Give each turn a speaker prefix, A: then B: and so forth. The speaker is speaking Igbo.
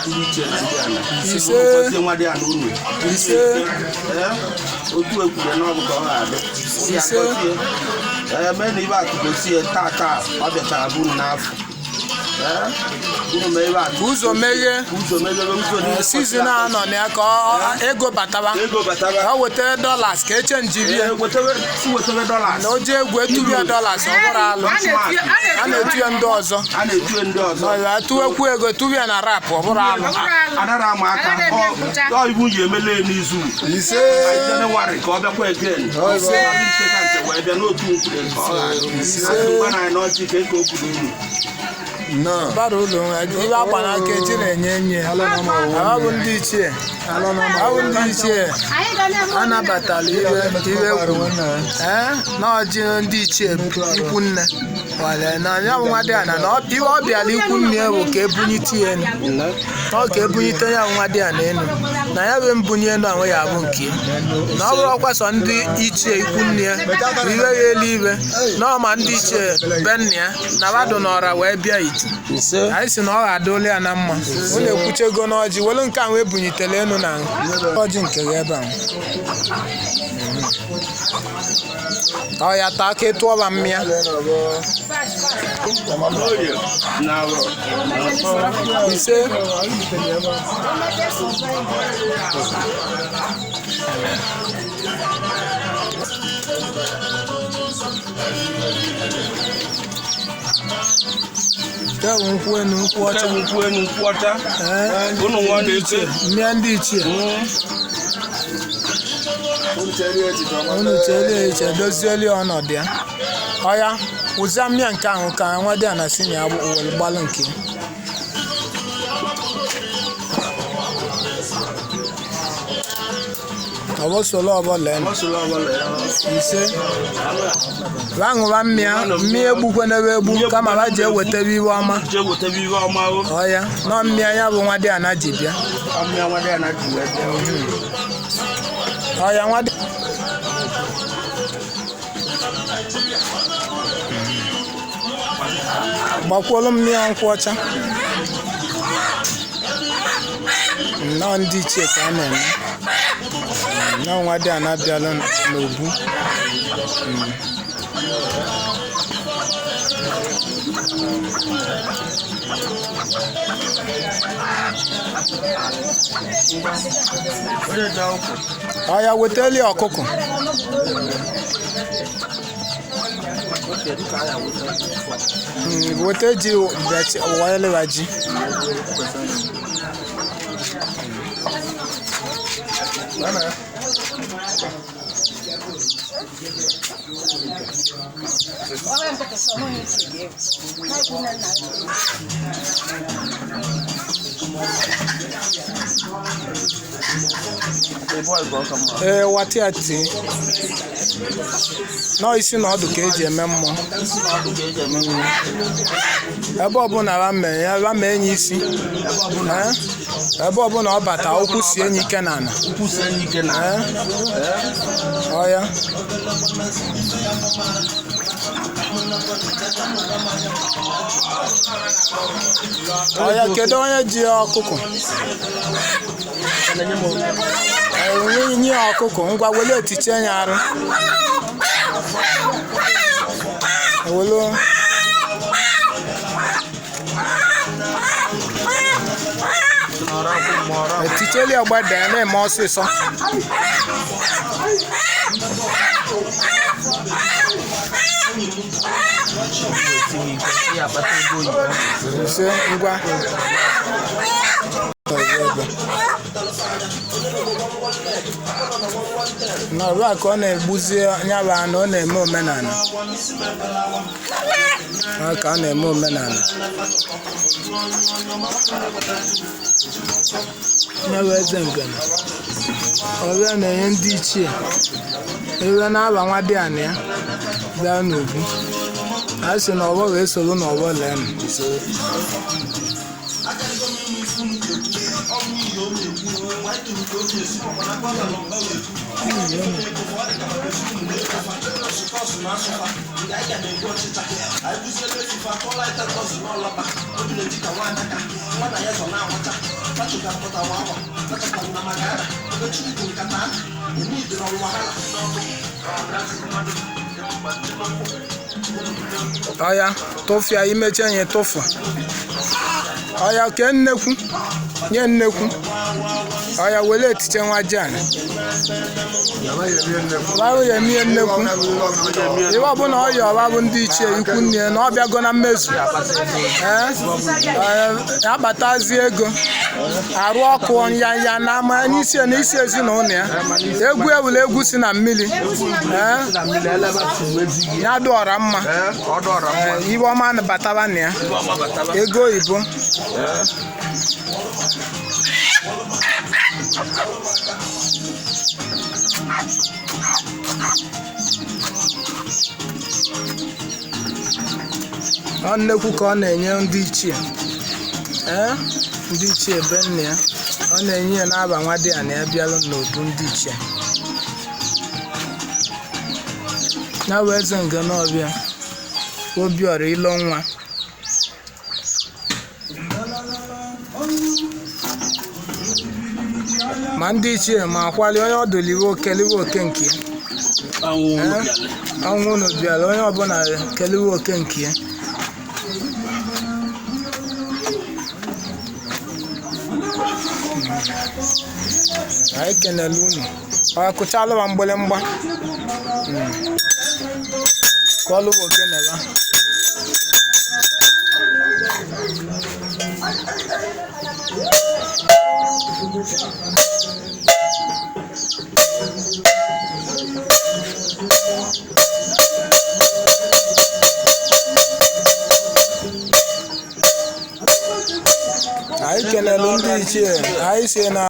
A: Ndị ichie na ndị ana.
B: Ise.
A: Unu gọzie nwa dị ana unu.
B: Ise.
A: Ee, otu ekwure na ọ bụ ka ọ ga-adị. Si ya
B: Ise.
A: gọzie. Ee, mee na ibe atụ gosie taa taa ọ bịachara bụ unu n'afọ. Ee, unu mee ibe atụ.
B: Ụzọ meghee.
A: Ụzọ meghee, ụzọ niile.
B: Season a nọ na ya ka ego bataba.
A: Ego bataba.
B: Ka o weta dollars ka echenjiri ya.
A: Ee, wetebe, si wetebe dollars.
B: Na o jee egwu eturu ya dollars, ọ bụrụ alụ. A na-etu ya ndị ọzọ.
A: A na-etu ndị ọzọ.
B: Ọ ya tụwekwu ego tụrụ ya na rap, ọ bụrụ alụ.
A: Anara ama aka. Ọ ibu ji emele n'izu.
C: Ise.
A: By Jenụwarị ka ọ bịakwa again.
C: Ise.
A: Ọ nke ka nke wee bịa n'otu nkwure ka ọ ga-adị. Asị ngwa na anyị n'ọjị ka eke o kwuru unu.
C: Nnọọ.
B: Bara ụlọ ibe akpa n'aka eji na-enye enyi ya. Ọ bụ ndị ichie. Ọ bụ ndị ichie anabatala ibe ibe kwuru. Ee, na ọjị ndị ichie ikwu nne wale na ya bụ nwa dị ana na ibe ọ bịala ikwu nne ya bụ ka ebunyite ya enu. Na ọ ka ebunyite ya bụ nwa dị ana enu. Na ya bụ mbunye enu ahụ ya abụ nke ya. Na ọ bụrụ ọkwa sọ ndị ichie ikwu nne ya bụ iwe ya elu ibe na ọ ma ndị ichie be nna ya na badụ n'ọra wee bịa ije.
A: Ise.
B: Anyị sị na ọ ga-adụla ya na mma. Unu ekwuchego n'ọjị welu nke ahụ ebunyitere enu na ọjị nke gị ebe ahụ. Ọ ya taa ka ịtụọba mmịa.
A: N'oye na arọ.
B: Ise. Nke bụ nkwụ enu, nkwụ
A: Ọcha
B: ọcha.
A: nkwụ enu, nkwụ ọcha.
B: Ee,
A: Unu nwa ndị ichie.
B: mmịa ndị ichie.
C: Unu
B: Unu chelie eche dozieli ọnọdụ ya. Ọya wụzia mmịa nke ahụ ka nwa dị ana si na ya were gbalụ nke ya. Ọbọ solo ọbọ lee.
A: Ọ sụrụ ọbụla ya.
B: Ise. Ba ṅụba mmịa mmịa egbukwenebe egbu kama ba jee wetebe iwe ọma.
A: Jee wetebe iwe ọma o.
B: Ọya nọ mmịa ya bụ nwa dị ana ji bịa.
A: Ọmịa nwa dị ana ji wee bịa.
B: Ọya nwa dị. Gbakwuolu mmịa nkwụ ọcha. Nnọọ ndị ichie ka a na-eme. Nnọọ nwa dị ana bịalụ n'obu.
A: Onye ji akwụkwọ.
B: Ọya wetali ọkụkọ.
A: Oke, dịka a ya weta.
B: Weta ji welewa ji.
A: Ebe ọ bụ ọka mma.
B: Ee, wata ya tie. Nọọ isi na ọdụ ka eji eme mmụọ.
A: Isi na ọdụ ka eji eme mmụọ.
B: Ebe ọbụla ba mee ya ba mee enyi isi. Ee, ebe ọbụla ọ bata ụkwụ sie enyi ike n'ala.
A: Ụkwụ sie enyi ike na.
B: Ee, ọya. Ọya kedu onye ji ọkụkọ? Ee, nye ya ọkụkọ ngwa wele etiche ya arụ. Welu. Eticheli ọgbada ya na-eme ọsịsọ. Ise ngwa. N'ọrụ a ka ọ na-egbuzi ya bụ anụ, ọ na-eme omenala. Ọ ka ọ na-eme omenala. Ya bụ eze ngene. Ọbịa na-enye ndị ichie ebe na-aba nwa dị anị ya bịa n'ugwu. A sị na ọgbọ ga-esoro n'ọgbọ lee m. Ọya tụfịa, imecha nye tụfu. Ọya kee nnekwu, nye nnekwu. Ọya were etiche nwa jan ọrụ ya emie nnekwu. Iwe ọbụla ọya ọba bụ ndị ichie ikwu nne na ọ bịago na mmezu. Ee, ee, akpatazi ego arụ ọkụ nyanya na ama n'isi n'isi ezinụlọ ya. Egwu ewule egwu si na mmiri. Ee, ya dị ọra mma. Ee, iwe ọma bataba na ya, ego oyibo. Ọ nnekwu ka ọ na-enye ndị ichie. Ee, ndị ichie be nna ya, ọ na-enye ya n'aba nwa dị ya na ya bịalụ n'obu ndị ichie ya wee eze nke n'ọbịa obiọra ilo nwa. Ma ndị ichie ma akwali onye ọdụ liwe oke, liwe oke nke ya. Ọnwụ unu bịara, onye ọbụla keliwe oke nke ya. Anyị kenele unu. Ọ kụchalụwa mgbịrịmgba ka ọlụwa ogeneba. Anyị kelele ndị ichie anyị si na